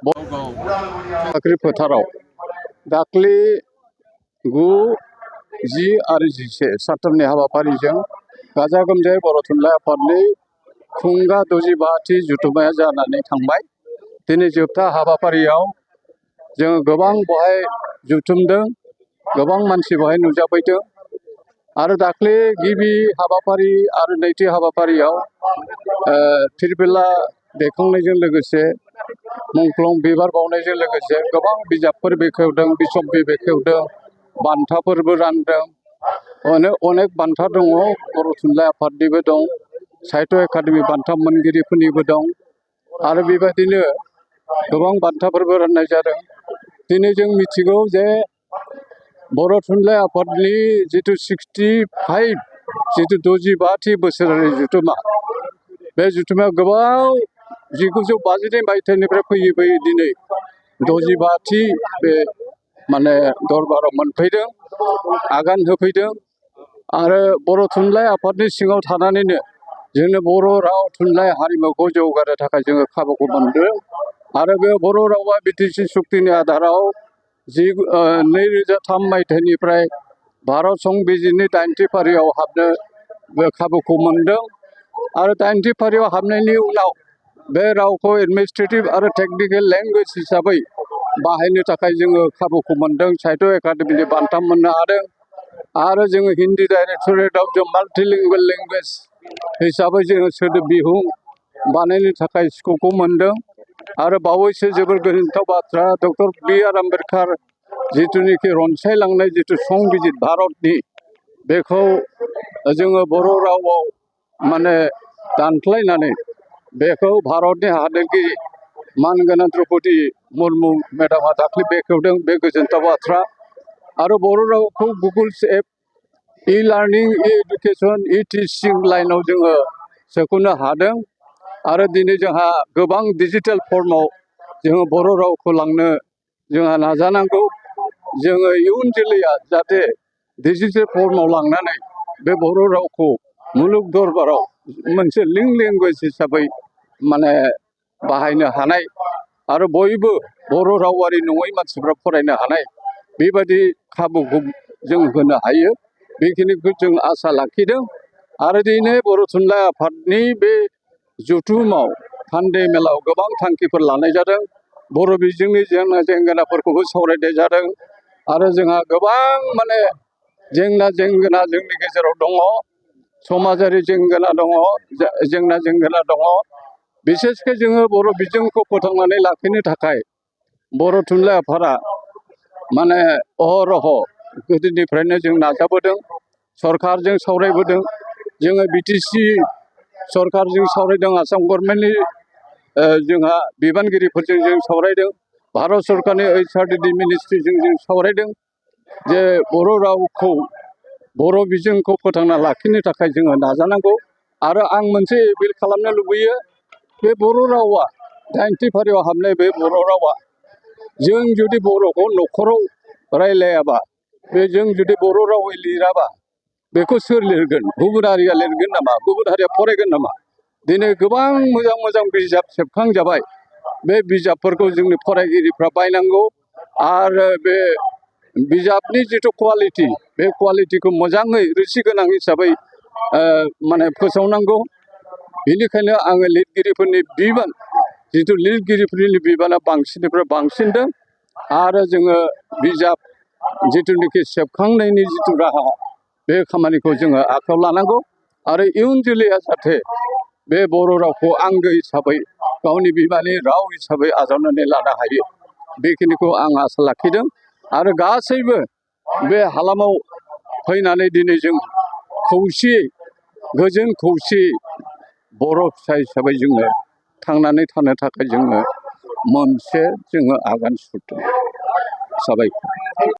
साख्रि फोथाराव दाख्लि 9, 10 आरो 11 सानथामनि हाबाफारिजों गाजा गोमजायै बर' थुनलाइ आफादनि खुंगा 65थि जथुम्माया जानानै थांबाय। दिनै जोबथा हाबाफारियाव जों गोबां बहाय जुथुमदों, गोबां मानसि बहाय नुजाफैदों आरो दाख्लि गिबि हाबाफारि आरो नैथि हाबाफारियाव फिरफिला बेखांनायजों लोगोसे मुंख्लं बिबार बावनायजों लोगोसे गोबां बिजाबफोर बेखेवदों, बिसम्बि बेखेवदों, बान्थाफोरबो रानदों। अनेक बान्था दङ, बर' थुनलाइ आफादनिबो दं, साहित्य एकाडेमि बान्था मोनगिरिफोरनिबो दं आरो बेबायदिनो गोबां बान्थाफोरबो राननाय जादों। दिनै जों मिथिगौ जे बर' थुनलाइ आफादनि जिथु 65थि बोसोरारि जथुम्मा, बे जथुम्माया गोबाव 1952 मायथाइनिफ्राय फैयै दिनै 65थि बे दरबाराव मोनफैदों, आगान होफैदों आरो बर' थुनलाइ आफादनि सिङाव थानानैनो जोंनो बर' राव थुनलाइ हारिमुखौ जौगानो थाखाय जोङो खाबुखौ मोनदों आरो बे बर' रावा बिटिसि सुक्तिनि आधाराव 2003 मायथाइनिफ्राय भारत संबिजिरनि 8थि फारियाव हाबनो बे खाबुखौ मोनदों आरो 8थि फारियाव हाबनायनि उनाव बे रावखौ एडमिनिस्ट्रेटिभ आरो टेक्निकेल लेंगुवेज हिसाबै बाहायनो थाखाय जोङो खाबुखौ मोनदों, साहित्य एकाडेमिनि बान्था मोननो हादों आरो जोङो हिन्दी डाइरेक्टरेटआव जों माल्टिलिंगुवेल लेंगुवेज हिसाबै जोङो सोदोब बिहुं बानायनो थाखाय स्कपखौ मोनदों आरो बावैसो जोबोर गोजोनथाव बाथ्रा, डक्टर बि.आर. आम्बेडकार जिथुनिखि रनसायलांनाय जिथु संबिजिर भारतनि, बेखौ जोङो बर' रावआव दानस्लायनानै बेखौ भारतनि हादोरगिरि मानगोनां द्रौपदी मुर्मु मेडामा दाख्लै बेखेवदों। बे गोजोनथाव बाथ्रा आरो बर' रावखौ गुगोल्स एप, इ-लार्निं, इ-एडुकेसन, इ-टिचिं लाइनाव जोङो सोस'ननो हादों आरो दिनै जोंहा गोबां डिजिटेल फर्माव जोङो बर' रावखौ लांनो जोंहा नाजानांगौ। जोङो इयुन जोलैया जाहाथे डिजिटेल फर्माव लांनानै बे बर' रावखौ मुलुग दरबाराव मोनसे लिंक लेंगुवेज हिसाबै बाहायनो हानाय आरो बयबो बर' रावारि नङै मानसिफ्रा फरायनो हानाय बेबायदि खाबुखौ जों होनो हायो, बेखिनिखौ जों आसा लाखिदों आरो दिनै बर' थुनलाइ आफादनि बे जथुमाव थान्दै मेलाव गोबां थांखिफोर लानाय जादों। बर' बिजोंनि जेंना जेंगोनाफोरखौबो सावरायनाय जादों आरो जोंहा गोबां जेंना जेंगोना जोंनि गेजेराव दङ, समाजारि जेंना दङ, बिसेसके जोङो बर' बिजोंखौ फोथांनानै लाखिनो थाखाय बर' थुनलाइ आफादा अहरह गोदोनिफ्रायनो जों नाजाबोदों, सरकारजों सावरायबोदों, जोङो बिटिसि सरकारजों सावरायदों, आसाम गभर्नमेन्टनि जोंहा बिबानगिरिफोरजों जों सावरायदों, भारत सरकारनि HRDD मिनिस्ट्रिजों जों सावरायदों जे बर' रावखौ, बर' बिजोंखौ फोथांना लाखिनो थाखाय जोङो नाजानांगौ आरो आं मोनसे एपिल खालामनो लुबैयो, बे बर' रावा 8थि फारियाव हाबनाय बे बर' रावा, जों जुदि बर'खौ न'खराव रायलायाबा, जों जुदि बर' रावै लिराबा बेखौ सोर लिरगोन? गुबुन हारिया लिरगोन नामा? गुबुन हारिया फरायगोन नामा? दिनै गोबां मोजां बिजाब सेबखांजाबाय, बे बिजाबफोरखौ जोंनि फरायगिरिफ्रा बायनांगौ आरो बे बिजाबनि जिथु कुवालिटि, बे कुवालिटिखौ मोजाङै रोसि गोनां हिसाबै फोसावनांगौ। बेनिखायनो आङो लिरगिरिफोरनि बिबान, जिथु लिरगिरिफोरनि बिबाना बांसिननिफ्राय बांसिनदों आरो जोङो बिजाब जिथुनिखि सेबखांनायनि जिथु राहा, बे खामानिखौ जोङो आखायाव लानांगौ आरो इयुन जोलैया जाहाथे बे बर' रावखौ आंगो हिसाबै, गावनि बिमानि राव हिसाबै आजावनानै लानो हायो, बेखिनिखौ आं आसा लाखिदों आरो गासैबो बे हालामाव फैनानै दिनै जों खौसेयै, गोजोन खौसेयै बर' फिसा हिसाबै जोङो थांनानै थानो थाखाय जोङो मोनसे आगान सुरदों। साबायखर।